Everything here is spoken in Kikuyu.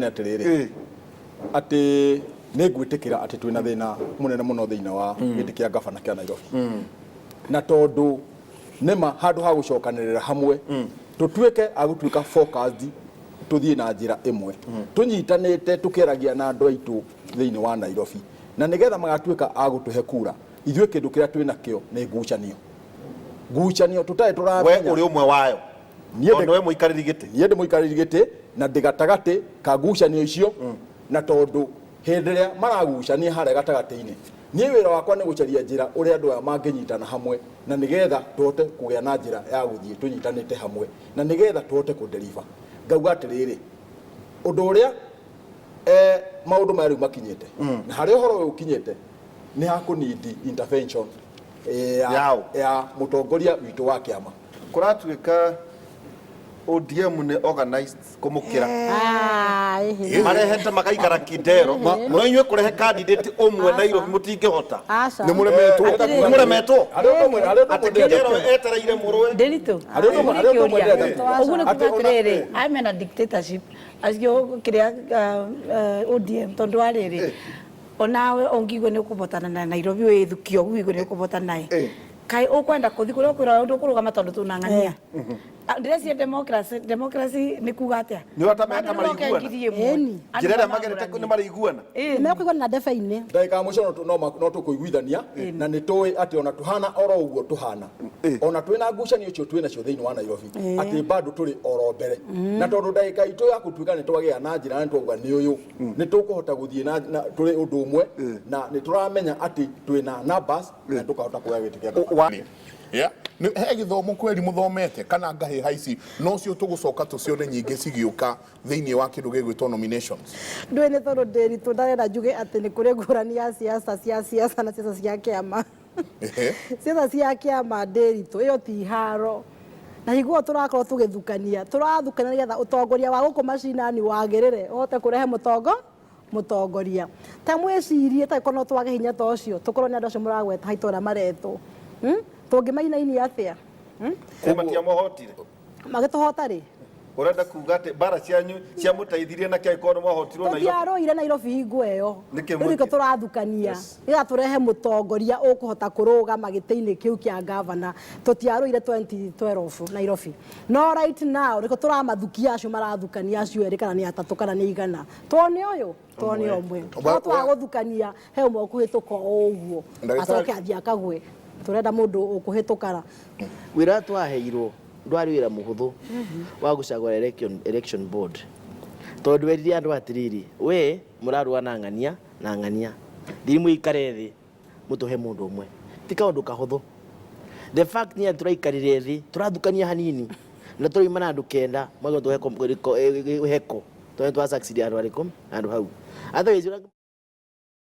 nĩ atĩrĩrĩ, atĩ nĩ ngwĩtĩkĩra atĩ twĩna thĩna mũnene mũno thĩinĩ wa gĩtĩ kĩa ngabana kĩa Nairobi, na tondũ nĩma handũ ha gũcokanĩrĩra hamwe tũtuĩke a gũtuĩka focused, tũthiĩ na njĩra ĩmwe tũnyitanĩte, tũkĩaragia na andũ aitũ thĩinĩ wa Nairobi, na nĩgetha magatuĩka a gũtũhe kura, ithuĩ kĩndũ kĩrĩa twĩ nakĩo nĩ ngucanio, ngucanio tũtarĩ We tũramenya. Ũrĩ ũmwe wayo? Niĩ Tondũ we mũikarĩri gĩtĩ. Niĩ ndĩ mũikarĩri gĩtĩ na ndĩ gatagatĩ ka ngucanio icio, na tondũ hĩndĩ ĩrĩa maragucania harĩa gatagatĩ-inĩ, niĩ wĩra wakwa nĩ gũcaria njĩra ũrĩa andũ aya mangĩnyitana hamwe, na nĩgetha tũhote kũgĩa na njĩra ya gũthiĩ tũnyitanĩte hamwe, na nĩgetha tũhote kũ-deliver. Ngauga atĩrĩrĩ, ũndũ ũrĩa maũndũ maya rĩu makinyĩte na harĩa ũhoro ũyũ ũkinyĩte nĩ hakũnindi intervention ya, Yao. ya mũtongoria witũ wa kĩama. Kũratuĩka ODM nĩ organized kũmũkĩra. Ah, ĩhĩ. Marehete magaikara Kidero, no inyuĩ kũrehe candidate ũmwe Nairobi mũtingĩhota. Aca. Nĩ mũremetwo. Atĩrĩrĩ. Nĩ mũremetwo. Harĩ ũndũ ũmwe, harĩ ũndũ Atĩ ũmwe ndĩrenda Kidero kuuga. etereire mũrũwe. Ndĩritũ. Harĩ ũndũ ũmwe ndĩrenda kuuga. Ũguo nĩ Atĩ kuga ona- atĩrĩrĩ, I'm in a dictatorship acio kĩrĩa ODM, tondũ wa rĩrĩ, onawe ũngĩigua nĩ ũkũbotana na Nairobi, wĩthukia ũguo ũigue nĩ ũkũbotana ĩ, kaĩ ũkwenda kũthi kũrĩa ũkwĩra ũndũ ũkũrũgama tondũ tũnang'ania. Ndĩreciria democracy, democracy nĩ kuga atĩa? Nĩ ũrata Andũ meta nĩ moke maraiguana. 1000. Ĩni. Andũ Njĩra ĩrĩa magerete mamũranie. nĩ maraiguana. Ĩni. Nĩmekũiguana na ndebe-inĩ. Ndagĩka ya mũico, no tũkũiguithania na nĩ tũĩ atĩ ona tũhana oro ũguo tũhana, ona twĩna ngucanio icio twĩ nacio thĩinĩ wa Nairobi, atĩ bado tũrĩ oro mbere, na tondũ ndagĩka itũ ya gũtuĩka nĩ twagĩa na njĩra na nĩ twauga nĩ ũyũ, nĩ tũkũhota gũthiĩ na tũrĩ ũndũ ũmwe, na nĩ tũramenya atĩ twĩna numbers na nĩ tũkahota kuoya gĩtĩ kĩa gavana. Yeah. He gĩthomo kweri mũthomete kana ngahĩha ici nocio tũgũcoka tũcione nyingĩ cigĩũka thĩinĩ wa kĩndũ gĩgwĩtwo nominations? Ndũĩ nĩ tondũ ndĩritũ ndarenda njuge atĩ nĩ kũrĩ ngũrani ya siasa cia siasa na siasa cia kĩama. Siasa cia kĩama, ndĩritũ, ĩyo ti haro, na hingo ĩyo tũrakorwo tũgĩthukania, tũrathukania nĩgetha ũtongoria wa gũkũ macinani wagĩrĩre, ũhote kũrehe mũtongoria. Ta mwĩcirie, tangĩkorwo no twage hinya ta ũcio, tũkorwo nĩ andũ acio mũragweta haitũ arĩa maretwo, Tũngĩmainainia atĩa? Matiamohotire. Magĩtũhota rĩ? Ũrenda kuga atĩ mbara cianyu ciamũteithirie na kĩangĩkorwo nĩ mwahotirwo Nairobi? Tũtiarũire Nairobi hingo ĩyo. Nĩkĩ Rĩu nĩkĩo tũrathukania nĩgetha tũrehe mũtongoria ũkũhota kũrũgama gĩtĩ-inĩ kĩu kĩa gavana. Tũtiarũire 2012 Nairobi, no right now nĩkĩo tũramathukia acio marathukania, acio erĩ kana nĩ atatũ kana nĩ igana, tuone ũyũ, tuone ũmwe. No twaga gũthukania, he ũmwe ũkũhĩtũka o ũguo, acoke athiĩ akagwe. Tũrenda mũndũ ũkũhĩtũkara. Wĩra twaheirwo ndwarĩ wĩra mũhũthũ wa gũcagũra election board, tondũ werire andũ atĩrĩrĩ, we mũrarũa na ng'ania na ng'ania, thiĩ mũikare thĩ mũtũhe mũndũ ũmwe. Ti kaũndũ kahũthũ. The fact nĩ atĩ tũraikarire thĩ tũrathukania hanini na tũrauma na andũ 9 mwagĩrĩirwo tũhe heko tondũ twa succeed handũ harĩkũ, handũ hau. Otherwise